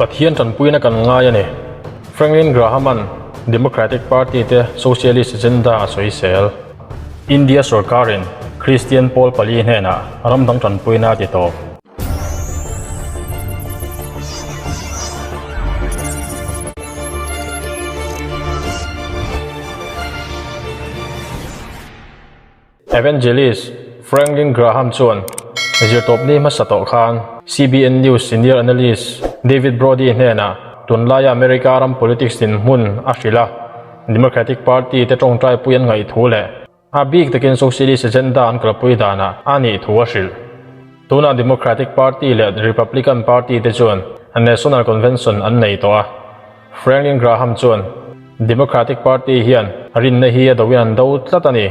Pathian tanpuina kan ngai a ni. Franklin Graham-a'n Democratic Party te socialist agenda a sawisel. India sorkarin Kristian pawl pali hnenah ramdang tanpuina a ti tawp. Evangelist Franklin Graham chuan zirtawpni hmasa tawh khan CBN News senior analyst David Brody hnenah tunlaia America ram politics dinhmun a hrilh a, Democratic Party te tawngtaipui an ngaih thu leh a bik takin socialist agenda an kalpui danah a nih thu a hrilh. Tunah Democratic Party leh Republican Party te chuan National Convention an nei tawh a. Franklin Graham chuan Democratic Party hian rinna hi a doin an do tlat a ni.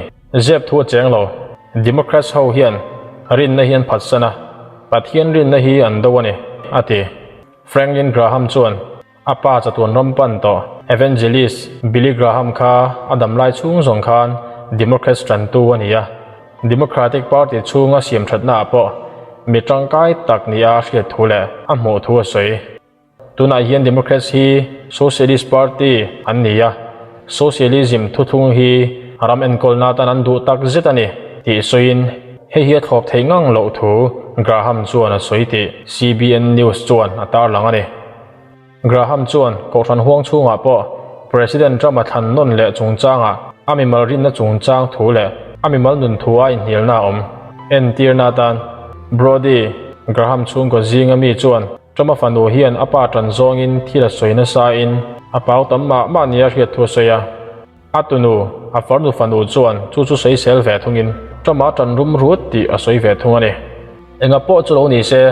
Zep thu a cheng lo. Democrats ho hian rinna hi an phatsan a, Pathian rinna hi an do a ni, a ti. Franklin Graham chuan a pa chatuan ram pan tawh Evangelist Billy Graham kha a dam lai chhung zawng khan Democrats tantu a ni a. Democratic Party chhunga siamthatna ah pawh mi tangkai tak nia a hriat thu leh a hmuh thu a sawi. Tunah hian Democrats hi Socialist Party an ni a, Socialism thuthlung hi ram enkawlna atan an duh tak zet a ni tih sawiin hei hi a thlawp theih ngang loh thu Graham chuan a sawi tih CBN News chuan a tarlang a ni. Graham chuan Kohhran huang chhungah pawh President Trump-a thlan nawn leh chungchangah a mimal rinna chungchang thu leh a mimal nun thu a inhnialna a awm. Entirna atan Brody Graham chhungkaw zinga mi chuan Trump-a fanu hian a pa tan zawngin thil a sawi nasain a pau tam mah mah nia hriat thu a sawi a. A tunu, a farnu fanu chuan chu chu sawi sel ve thungin Trump-a tan rum rut tih a sawi ve thung a ni. Enga pawh chu lo ni se,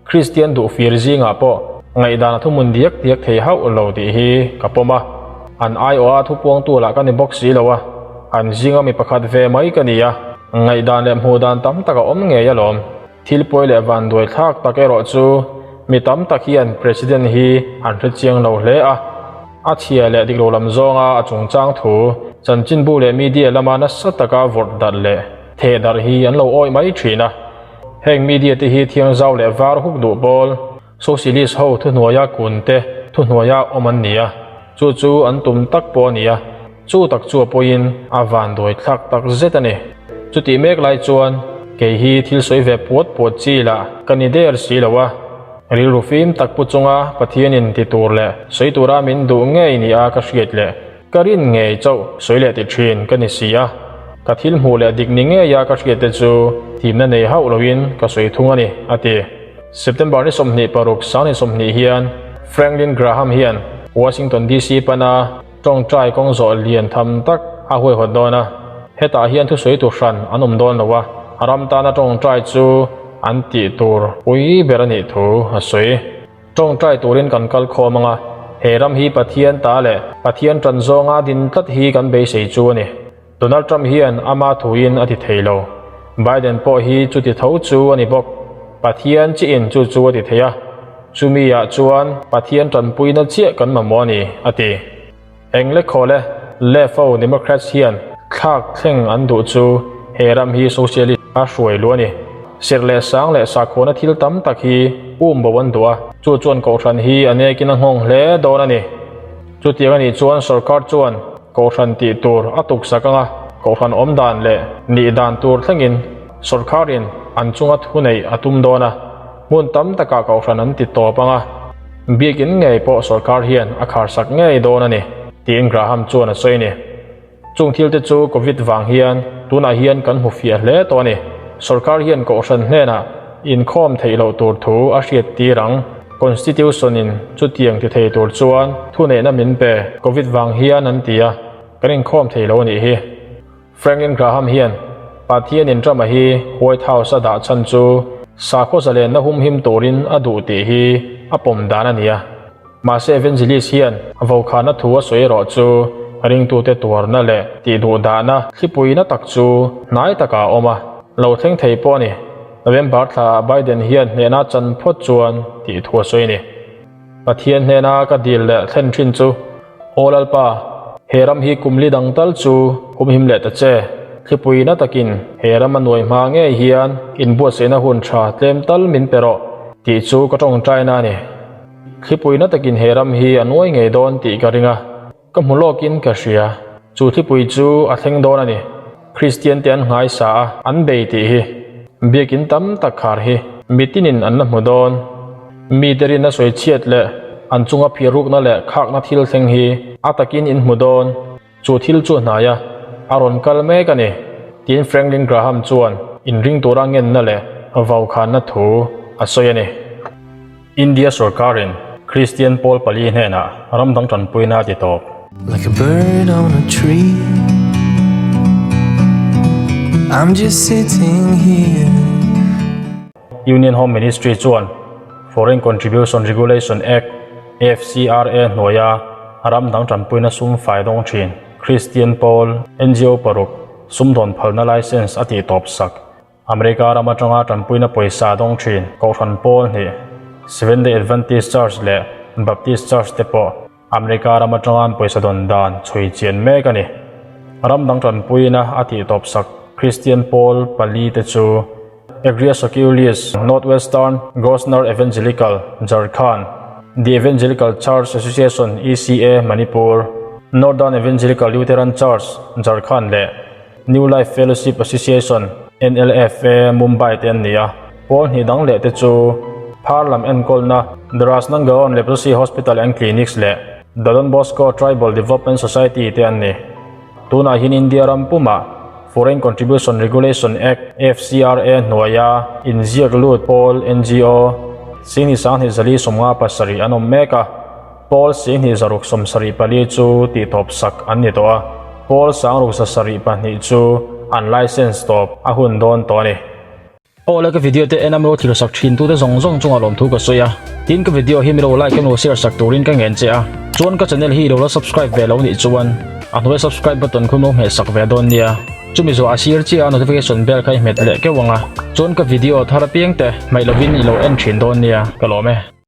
Kristian duh fir zingah pawh ngaihdan a thuhmun diak diak thei hauh lo tih hi ka pawm a. An aiawha thupuangtu lah ka ni bawk si lo a, an zinga mi pakhat ve mai ka ni a, ngaihdan leh hmuhdan tam tak a awm ngei alawm. Thil pawi leh vanduai thlak tak erawh chu mi tam tak hian President hi an hre chiang lo hle a, a chhia leh dik lo lam zawnga a chungchang thu chanchinbu leh media lama nasa taka vawrh darh leh theh darh hi an lo awih mai thin a. Heng media te hi thiangzau leh var huk duh pawl Socialist ho thuhnuaia kun te thuhnuaia awm an ni a, chu chu an tum tak pawh a ni a, chu tak chu a pawiin a vanduai thlak tak zet a ni. Chutih mek lai chuan kei hi thil sawi ve puat puat chi lah ka ni der si lo a, rilru fim tak pu chunga Pathianin ti tur leh sawi tura min duh ngei ni a ka hriat leh Ka rin ngei chauh sawi leh ti thin ka ni si a, ka thil hmuh leh dik ni ngeia ka hriat te chu thimna nei hauh loin ka sawi thung a ni, a ti. September ni 26 sang ni 20 hian Franklin Graham hian Washington DC pana tawngtai kawng zawh lian tham tak a huaihawt dawn a, hetah hian thusawi tur hran an awm dawn lo a, ram tana tawngtai chu an tih tur pui ber a nih thu a sawi. Tawngtai turin kan kal khawm ang a, he ram hi Pathian ta leh Pathian tan zawnga din tlat hi kan beisei chu a ni. Donald Trump hian ama thuin a ti thei lo. Biden pawh hi chuti tho chu a ni bawk. Pathian chiin chu chu a ti thei a, chumi ah chuan Pathian tanpuina chiah kan mamawh a ni, a ti. Eng le khaw le, left ho Democrats hian thlak thleng an duh chu he ram hi socialist a hruai luh a ni. Serh leh sang leh sakhuana thil tam tak hi um bo an duh a, chu chuan kohhran hi a nekin a nghawng hle dawn a ni. Chutiang a nih chuan sorkar chuan kohhran tih tur a tuksak anga kohhran awm dan leh nih dan tur thlengin sorkarin an chunga thuneih a tum dawn a, hmun tam takah kohhran an ti tawp anga. Biakin ngei pawh sorkar hian a kharsak ngei dawn a ni, tiin Graham chuan a sawi a ni. Chung thil te chu Covid vang hian tunah hian kan hmu fiah hle tawh a ni. Sorkar hian kohhran hnenah inkhawm theih loh tur thu a hriat tir ang. Constitution in chutiang ti thei tur chuan thuneihna min pe Covid vang hian an ti a, kan inkhawm thei lo a nih hi. Franklin Graham hian Pathianin Trump-a hi White House-a dah chhan chu sakhaw zalenna humhim turin a duh tih hi a pawm dan a ni a. Mahse Evangelist hian vokhana thu a sawi erawh chu ringtute tuarna leh tihduhdahna thlipuina tak chu hnai takah a awm a, lo thleng thei pawh a ni. November thlaah Biden hian hnehna chan phawt chuan tih thu a sawi a ni. Pathian hnena ka dil leh thlen thin chu, Aw Lalpa, he ram hi kum li dang tal chu humhim leh ta che. Thlipui na takin he ram a nuai hma ngei hian inbuatsaihna hun tha tlem tal min pe rawh, tih chu ka tawngtaina a ni. Thlipui na takin he ram hi a nuai ngei dawn tih ka ring a, ka hmu lawkin ka hria. Chu thlipui chu a thleng dawn a ni. Kristian te an nghaisa a, an bei tih hi. Biakin tam tak khar hi mitinin an la hmu dawn. Mite rinna sawi chhiat leh an chunga phirrukna leh khakna thil thleng hi a takin in hmu dawn. Chu thil chu hnai a, a rawn kal mek a ni, tiin Franklin Graham chuan inring tura ngenna leh vaukhanna thu a sawi a ni. India sorkarin Kristian pawl pali hnenah ram dang tanpuina a ti tawp. Like a bird on a tree I'm just sitting here. Union Home Ministry chuan Foreign Contribution Regulation Act, FCRA, hnuaia ram dang tanpuina sum fai dawng thin Kristian pawl, ngo paruk, sumdawn phalna license a tih tawp sak. America ram atanga tanpuina pawisa dawng thin Kohhran pawl hnih, Seventh-day Adventist Church leh Baptist Church te pawh America ram atanga an pawisa dawn dan chhui chian mek a ni. Ram dang tanpuina a tih tawp sak Kristian pawl pali te chu Agria Soculius, Northwestern Grosvenor Evangelical, Jharkhand, The Evangelical Church Association, ECA, Manipur, Northern Evangelical Lutheran Church, Jharkhand leh New Life Fellowship Association, NLFA, Mumbai te an ni a. Pawl hnih dang leh te chu Phar lam enkawlna The Rajnandgaon Leprosy Hospital and Clinics leh The Don Bosco Tribal Development Society te an ni. Tunah hian India ram pumah Foreign Contribution Regulation Act, FCRA, hnuaia inziak lut pawl, ngo, Singni Sanghnih Zali 57 an awm mek a. Pawl 2674 chu tihtawp sak an ni tawh a, Pawl 6702 chu an license tawp a hun dawn tawh a ni. Aw le ka video te en a milo thlir sak thin tute zawng zawng chungah lawmthu ka sawi a, tin ka video hi milo like emaw share sak turin ka ngen che a, chuan ka channel hi ilo la subscribe ve lo nih chuan a hnuai subscribe button khu milo hmeh sak ve dawn nia, chumi zawh a sir chiah a notification bell kha i hmet leh keuh ang a, chuan ka video thar apiang te hmaih lovin ilo en thin dawn nia, ka lawm e.